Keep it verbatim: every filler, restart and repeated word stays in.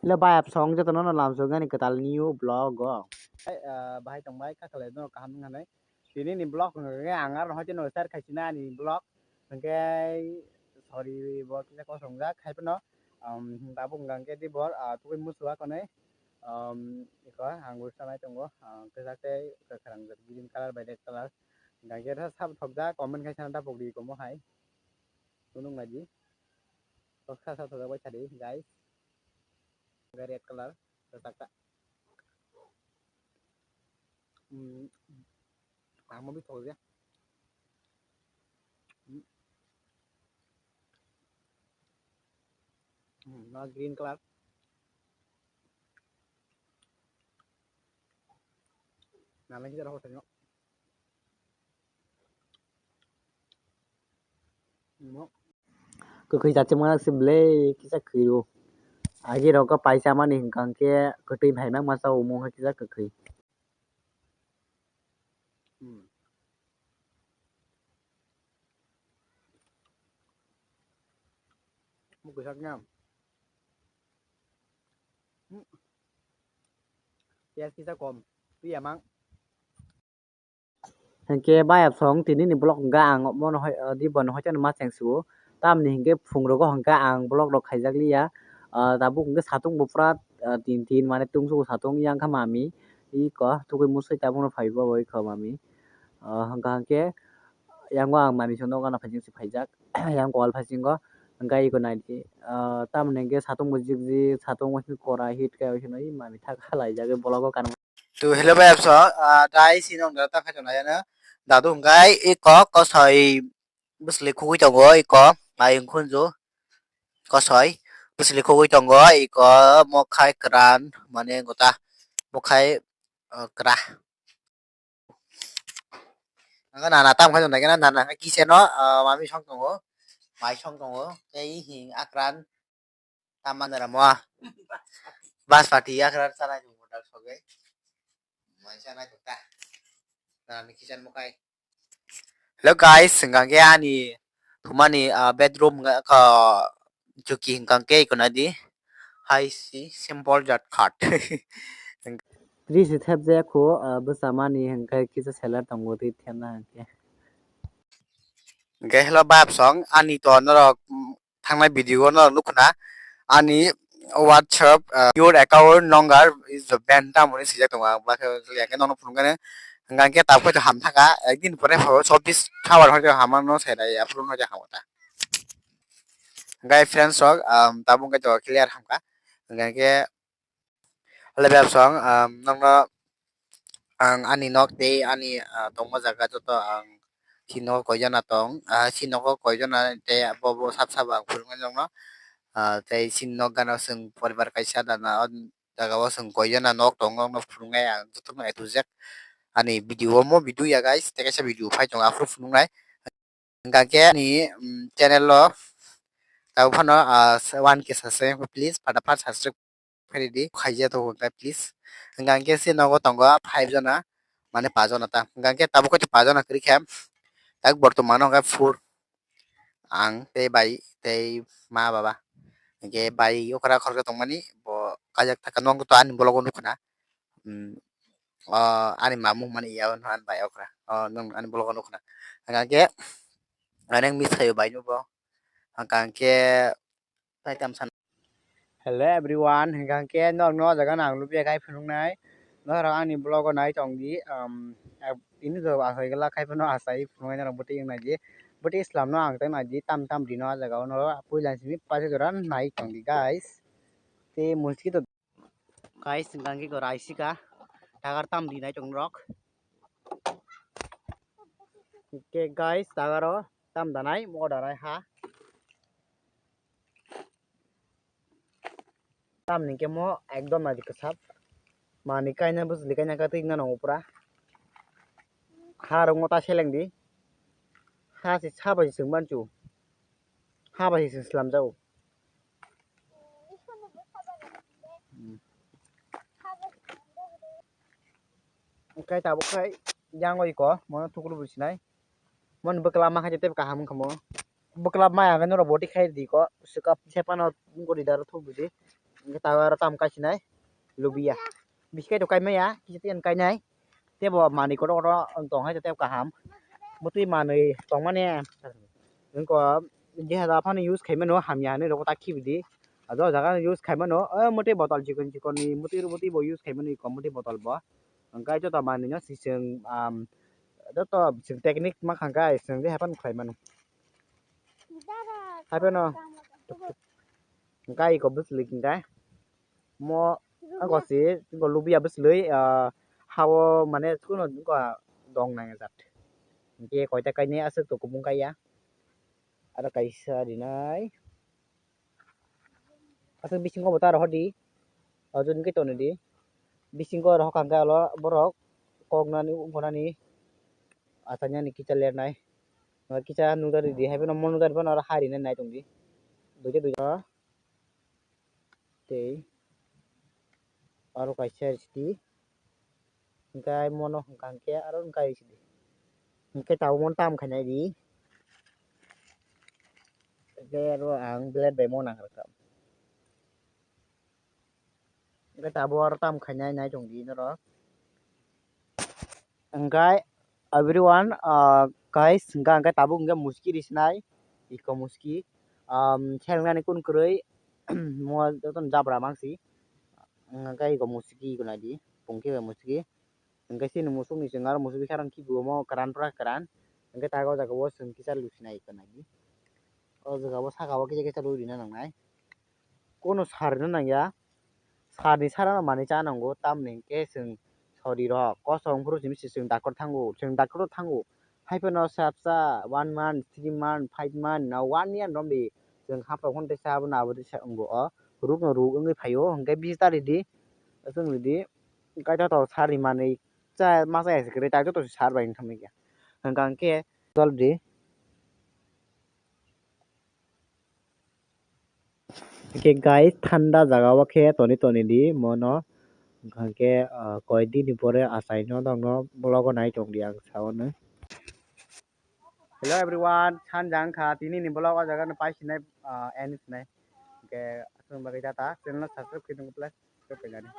Hello bai apsong jotono no lamsong ani kwtal new vlog o. Hai, ah, bahai tongbai kha khlai no kaham wngkha nai. Tini ni vlog hwnkhe ang aro hoite no share khaisina ani vlog. Hwnkhe sorry bo kisa kosongjak hai phano, um, tabuk hwnkha khe di bor, ah, tubui musuwa konwi, um, iko ang bo sanai tongo, ah, kwchak tei kwkhwrang green colour bai red colour. Hwnkha khe sabo thokjak comment khai sana tabuk di komo hai. Tunung lagi. Kok sa sa thokjak bai sadi guys. Hwnkhe red colour kwchak ta. Hmm. Ang mo bi thok ya. Hmm. Hmm, no green colour. Nalai kisa rok thangyo. Mo. Kwkhwi chachima se ble kisa khwiro. Agi rok paisa mani hwnkha khe kwtwi phai ma masa omo kisa kwkhwi. Hmm. Mo kwchak na. Hmm. Piyaj kisa kom. Twi amang. Hwnkhe bayapsong tini ni vlog hwnkhe ang mono hoi, ah, di bono hoiteno ma cheng sugo. Tamni hwnkhe phungrogo hwnkhe ang vlog rok khaijak liya. Ah, tabuk hwnkhe satung bo pura, ah, tin tin mane tungsugo satung yang kha mami. Iko tugui musui tabukno phaibo bai kha mami. Ah, hwnkha hwnkhe yango ang mami songno gana phaijak se phaijak. Yang kol phaisingo hwnkhe iko naidi. Ah, tamni hwnkhe satung bo jik jik satung bo kora hit khe oi kheno mami thak halaijak vlog o kanma. To hello bai apso, ah, dai sini wng dada khai tongnai ano. Dadu hwnkhe iko kosoi bwsli khugui tongo, iko mayung khunju kosoi bwsli khugui tongo, iko mokhai kwran mane gota mokhai, ah, kwra. Ang nana tam khai tongnai khe nana khe kisa no, ah, mami song tongo, mai song tongo, tei hing akran. Tama nara mo. Bas pati ya kara sana ni modal soge. Mai sana kota. Nara ni kitchen mo kai. Hello guys, hwnkha khe ani thumani, ah, bedroom hwnkha kha chuki hwnkha khe iko nadi. Hai si simple jat khat. Tris thep je khu, ah, bwsa mani hwnkha kisa seller tongo twi themna hwnkhe. Hwnkhe hello bai apsong ani to norok, mm, thangnai video o norok nukkha na ani WhatsApp, uh, your account number is banned tamo hinwi swijak tongo ang bakhe hwnkhe nono phunukgani hwnkhe tabuk khe ham thangkha ekdin pore phaio chobbish hour hoite hamano sainai aphuru hoite hamo ta hwnkhe friends rok, um, tabuk khe to clear hamkha hwnkhe. Hello bai apsong, um, nokno ang ani nok tei ani, ah, tongma jaga joto ang si nogo koijana tong, ah, si nogo koijana tei abo bo sab sabo ang phunuknai nokno, ah, tei si nok gana chwng poribar kaisa dana o jaga o chwng koijana nok tongo nokno phunuknai ang jotono A to Z ani video omo video ya guys tei kaisa video phai tongo aphuru phunuknai. Hwnkha khe ani, mm, channel o tabuk phano, ah, one K subscribe please, phataphat subscribe khaidi, khaija to hwnkha please. Hwnkha khe se nogo tongo five jona, mane pa jona ta. Hwnkha khe tabuk khe pa jona kwrwi khe, tak bortomano hwnkha four. Ang tei bai tei ma baba. Hwnkhe bai okra khoroksa tongmani bo kajak thaka nokto ani vlog o nukkha na. Hmm. O ani mamu mani ya no ani bai okra. O nung ani vlog o nukkha na. Hwnkha khe ani miss khayo bai no bo. Hwnkha khe tai tam san. Hello everyone, hwnkha khe norokno o jaga no ang lubiya khai phunuknai. Norok ani vlog o nai tong di, um, tini to asai gala khai phano asai phunuknai norok bwtwi wng nai di. Bwtwi islam no ang tang nai di tam tam di no o jaga o norok puila simi paisa jora nai tong di guys. Tei muski to guys hwnkha khe rai sika tagar tam di nai tong rok. Hwnkhe guys tagar o tam danai mo danai ha. Tamni khe mo ekdom naidi kwchap. Manwi kaina bwswli kaina khe twi nano pura. Ha rokno ta seleng di. Ha se sabo se chwng manchu. Ha bai se chwng slamjago. Hwnkhe tabuk khai yang oi ko mono thukulu bo sinai. Mon bwkla ma khaide tei kaham wngkha mo. Bwkla maya khe norok boti khai di ko. Swkap se phano gori daro thuk di. Hwnkhe tabuk aro tam kaisinai lubia. Biskhe to kaimaya, kisa tei kainai. Tebo manwi kotor kotor tong hai tebo kaham. Motwi manwi tongmani wngkha jeha da phano use khaimano hamya hinwi rwkhe ta khibidi. Ado jaga use khaimano o motwi botol chikon chikon ni motwi rw motwi bo use khaimani kom motwi botol bo. Hwnkhe joto manwi no si chwng, um, joto chwng technique ma khangkhe ai chwng je hapan khlai mano. Hapheno hwnkhe iko bwswlwi hwnkhe mo wngkha si iko lubia bwswlwi, ah, hao mane kuno wngkha dong nang jat. Hwnkhe koita kainwi aswk to kubung kaiya. Aro kaisa rinai. Aswk bisingo bo ta rohor di. O joni khe tonwi di. Bisingo rohor kha hwnkhe olo borok koknani uphonani achainani kisa lernai. Kisa nukjagwi di hai phano mo nukjagwi phano aro hai rinani nai tongdi. Duita duita. Tei aro kaisa risti. Hwnkhe mono hwnkha hwnkhe aro wngkha risti. Hwnkhe tabuk mono tam khainai di. Hwnkhe aro ang blade bai mono nang rwkha. Hwnkhe tabuk aro tam khainai nai tongdi norok. Hwnkhe everyone, ah, guys, hwnkhe, hwnkhe tabuk hwnkhe muski risinai, iko muski, um, selnani kun kwrwi, mo jotono jabra mangsi, hwnkhe iko muski iko naidi, pungkhe bai muski, hwnkhe chini musukni chwng aro musuk bwsarok khibi omo kwran pura kwran, hwnkhe tak o jaga o chwng kisa lusinai iko naidi, o jaga o saka o kisa kisa lui rina nangnai. Kono sarino nangya, sarni sarano manwi cha nango, tamni hwnkhe chwng sori rok kosom phuru simi se chwng doctor thango, chwng doctor o thango, hai phano sabsa one month, three month, five month, na one year romdi chwng hapra hwn tei cha abono abo tei sa wngo o, rukno ruk wngwi phaio, hwnkhe bisi ta ridi, chwng ridi, kaitor tok sarni manwi cha ma chaya se kwrwi, tai joto se sar bai wngkha hwnkhe, hwnkha hwnkhe jol ridi. Hwnkhe guys, thanda jaga o khe toni toni di mono. Hwnkha khe, ah, koi din ni pore achai no dogno vlog o nai tong di ang sao no. Hello everyone, sanja wngkha tini ni vlog o jaga no pai sinai, ah, end sinai. Hwnkhe aswk bagwi tata channel no subscribe khe tong please, subscribe khainani.